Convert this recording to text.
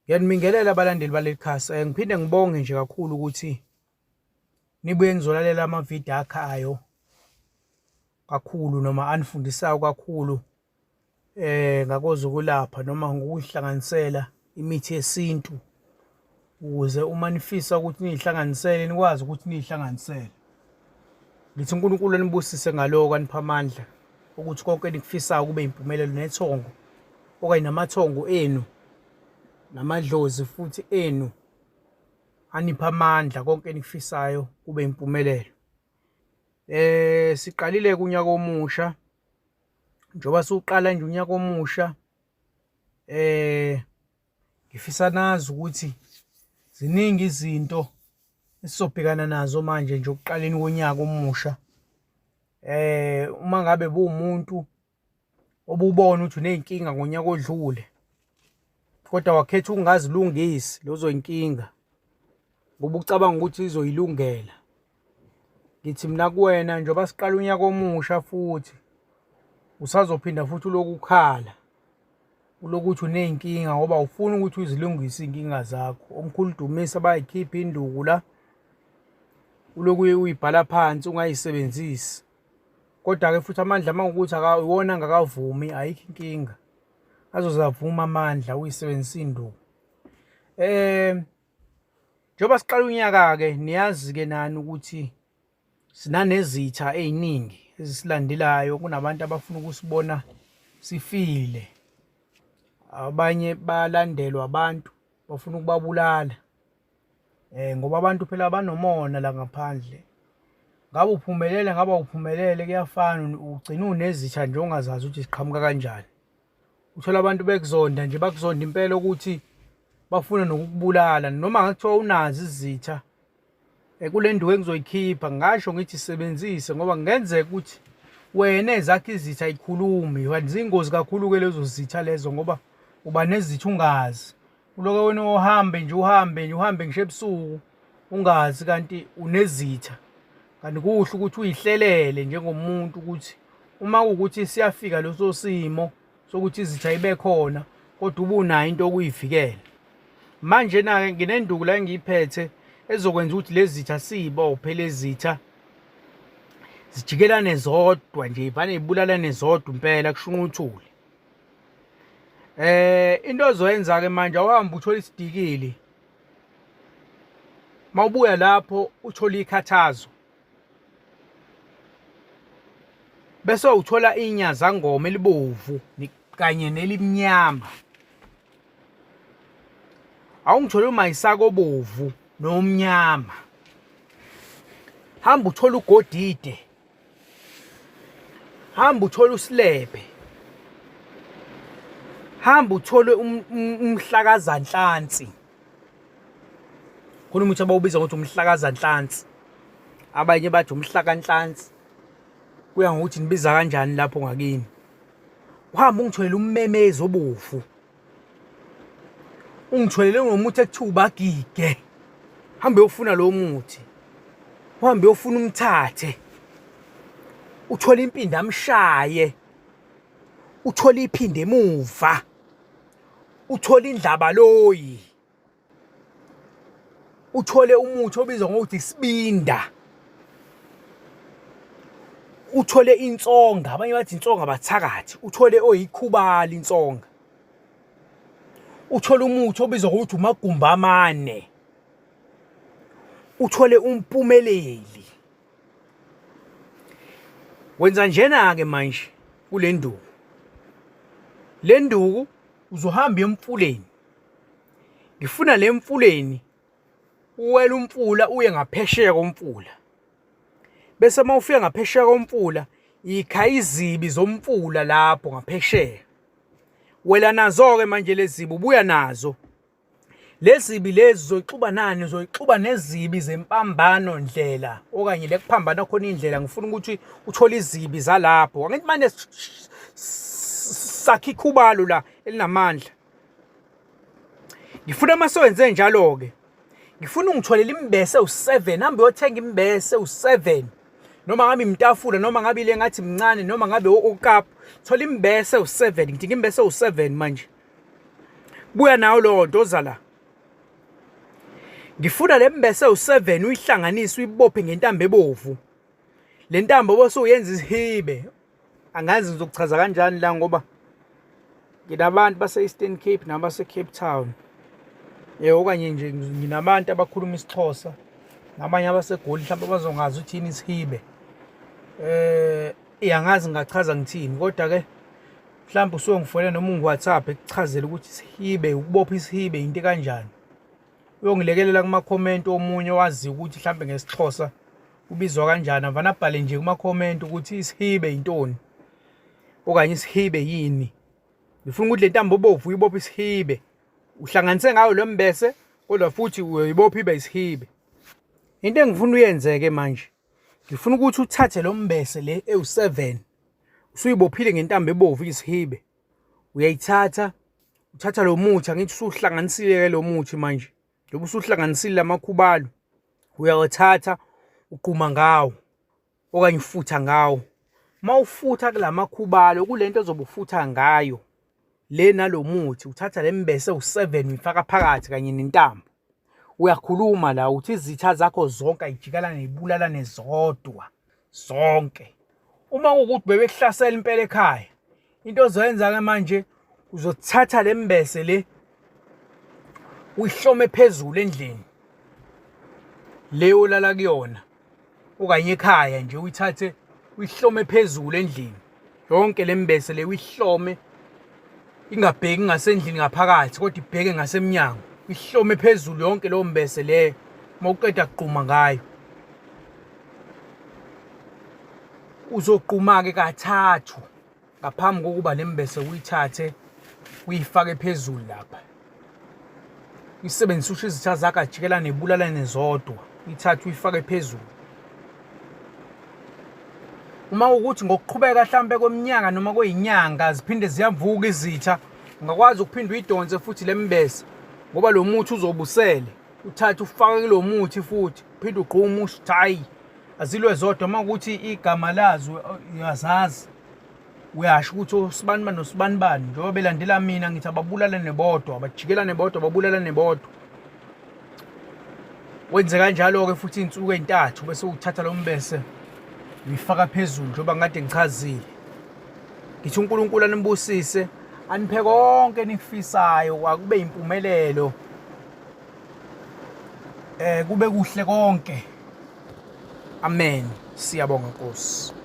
Ngiyanibingelela abalandeli baleli khasi. Ngiphinde ngibonge nje kakhulu ukuthi nibuye nizolalela amavidiyo akhayo kakhulu noma anifundisayo kakhulu ngakozokulapha noma ngokuyihlanganisela imithi yesintu ukuze uma nifisa ukuthi niyihlanganisele nikwazi ukuthi niyihlanganisele. Ngithi uNkulunkulu anibusise ngaloko aniphe amandla ukuthi konke enikufisayo kube impumelelo nethongo okanye namathongo enu namadlozi futhi enu aniphe amandla konke enikufisayo kube impumelelo. Siqalile kunyaka omusha njengoba siwuqala nje unyaka omusha ngifisa nazi ukuthi ziningi izinto esizobhekana nazo manje nje okuqaleni konyaka omusha. Uma ngabe buwumuntu obubona ukuthi uney'nkinga ngonyaka odlule kodwa wakhetha ukungazilungisi lezo y'nkinga ngoba ucabanga ukuthi izoyilungela. Ngithi mina kuwena njengoba siqala unyaka omusha futhi usazophinda futhi ulokhu ukhala ulokhu uthi uney'nkinga ngoba awufuni ukuthi uzilungise iy'nkinga zakho. Omkhulu Dumisa bayikhipha induku la ulokhu uyibhala phansi ungayisebenzisi. Kodwa-ke futhi amandla uma kuwukuthi iwona angakavumi ayikho inkinga, azoze avume amandla uyisebenzise induku. Njengoba siqala unyaka-ke niyazi-ke nani ukuthi sinanezitha ey'ningi ezisilandelayo, kunabantu abafuna ukusibona sifile, abanye balandelwa abantu bafuna ukubabulala. Ngoba abantu phela banomona la ngaphandle. Ngabe uphumelele ngabe awuphumelele kuyafana ugcina unezitha nje ongazazi ukuthi ziqhamuka kanjani. Uthola abantu bekuzonda nje bakuzonda impela ukuthi bafuna nokukubulala noma ngakuthiwa unazo izitha kule nduku engizoyikhipha ngasho ngithi sebenzise ngoba kungenzeka ukuthi wena ezakho izitha ayikhulumi kanti zingozi kakhulu-ke lezo zitha lezo ngoba uba nezitha ungazi. Uloke wena uhambe nje uhambe nje uhambe ngisho ebusuku ungazi kanti unezitha. Kanti kuhle ukuthi uyihlelele njengomuntu ukuthi uma kuwukuthi siyafika leso simo sokuthi izitha ibe khona kodwa ubunayo into yokuyivikela. Manje na-ke nginenduku la engiyiphethe ezokwenza ukuthi lezi zitha siyibophe lezi zitha zijikelane zodwa nje ivane ibulalane zodwa impela kushunqa uthuli. Into ozoyenza ke manje awuhambe uthola isidikili. Mawubuya lapho uthola ikhathazo. Bese uthola inyazangoma elibovu kanye nelimnyama. Awungithole umayisaka obovu nomnyama. Hamba uthola ugodide. Hamba uthole usilebe. Hamba uthole um, um, umhlakazanhlansi. Khona umuthi abawubiza ngokuthi umhlakazanhlansi. Abanye bathi umhlakanhlansi. Kuya ngokuthi nibiza kanjani lapho ngakini. Uhamba ungitholele ummemezi obovu. Ungitholele ngomuthi ekuthiwa ubagige. Hambe uyofuna lo muthi. Uhambe uyofuna umthathe. Uthole impinda amshaye. Uthole iphinde emuva. Uthole indlabaloyi. Uthole umuthi obizwa ngokuthi isibinda. Uthole insonga, abanye bathi insonga bathakathi. Uthole oyikhubala insonga. Uthole umuthi obizwa ngokuthi umagumba amane. Uthole umpumeleli. Wenza njena-ke manje kule nduku. Le nduku uzohamba emfuleni. Ngifuna le mfuleni uwele umfula uye ngaphesheya komfula. Bese uma ufika ngaphesheya komfula ikha izibi zomfula lapho ngaphesheya. Wela nazo-ke manje lezi zibi ubuya nazo. Lezi zibi lezi uzoyixuba nani? Uzoyixuba nezibi zempambano ndlela okanye le kuphambana khona indlela. Ngifuna ukuthi uthole izibi zalapho. Angithi manje sakhe ikhubalo la elinamandla. Ngifuna uma sewenze njalo-ke ngifuna ungitholele imbese u-7 hambe uyothenga imbese u-7 noma ngabe imtafula noma ngabe ile ngathi mncane noma ngabe okapu thola imbese u-7 ngidinga imbese u-7 manje. Buya nayo leyo nto oza la. Ngifuna le mbese ewu-7 uyihlanganise uyibophe ngentambo ebovu. Le ntambo bese uyenza isihibe. Angazi ngizokuchaza kanjani la ngoba nginabantu base-Eastern Cape nabase-Cape Town. Yebo okanye nje nginabantu abakhuluma isiXhosa nabanye abaseGoli mhlawumbe abazongazi ukuthi yini isihibe. Eh angazi ngingachaza ngithini kodwa ke mhlawumbe usuyongifonela noma ungi-WhatsApp ekuchazele ukuthi isihibe ukubopha isihibe into kanjani. Uyongilekelela kuma-comment omunye owaziyo ukuthi mhlawumbe ngesiXhosa kubizwa kanjani avane abhale nje kuma-comment ukuthi isihibe yintoni okanye isihibe yini. Ngifuna ukuthi le ntambo obovu uyibophe isihibe uhlanganise ngayo lo mbese kodwa futhi uyibopha ibe isihibe. Into engifuna uyenzeke manje ngifuna ukuthi uthathe lo mbese le ewu-7 usuyibophile ngentambo ebovu isihibe uyayithatha uthatha lo muthi angithi usuhlanganisile-ke lo muthi manje njengoba usuhlanganisile lamakhubalo uyawathatha uquma ngawo okanye ufutha ngawo uma ufutha kulamakhubalo kulento ozobe ufutha ngayo le nalomuthi uthatha le mbese u7 uyifaka phakathi kanye nentambo uyakhuluma la uthi izitha zakho zonke ayijikalane ibulalane zodwa zonke uma kuwukuthi bebekuhlasela impela ekhaya into ozoyenza-ke manje uzothatha le mbese le uyihlome phezulu endlini le olala kuyona okanye ekhaya nje uyithathe uyihlome phezulu endlini yonke le mbese le uyihlome ingabheki ngasendlini ngaphakathi kodwa ibheke ngasemnyango ihlome phezulu yonke leyo mbese leyo uma uqeda kugquma ngayo uzogquma-ke kathathu ngaphambi kokuba le mbese uyithathe uyifake phezulu lapha uyisebenzise usho izitha zakho ajikelane ibulalane zodwa uyithathe uyifake phezulu uma ukuthi ngokuqhubeka hlampe kweminyaka noma kweyinyanga ziphinde ziyavuka izitha ungakwazi ukuphinde uyidonse futhi lembese ngoba lo muthi uzobusele uthathe ufake kulo muthi futhi uphinde ugqume usho ukuthi hayi azilwe zodwa uma ukuthi igama lazo uyazazi uyasho ukuthi osibanibani nosibanibani njengoba belandela mina ngithi ababulalane bodwa abajikelane bodwa babulalane bodwa wenze kanjalo-ke futhi iy'nsuku ey'ntathu bese uthatha lo mbese uyifaka phezulu njengoba ngikade ngichazile ngithi uNkulunkulu anibusise aniphe konke enikufisayo akube impumelelo eh kube kuhle konke amen siyabonga Nkosi.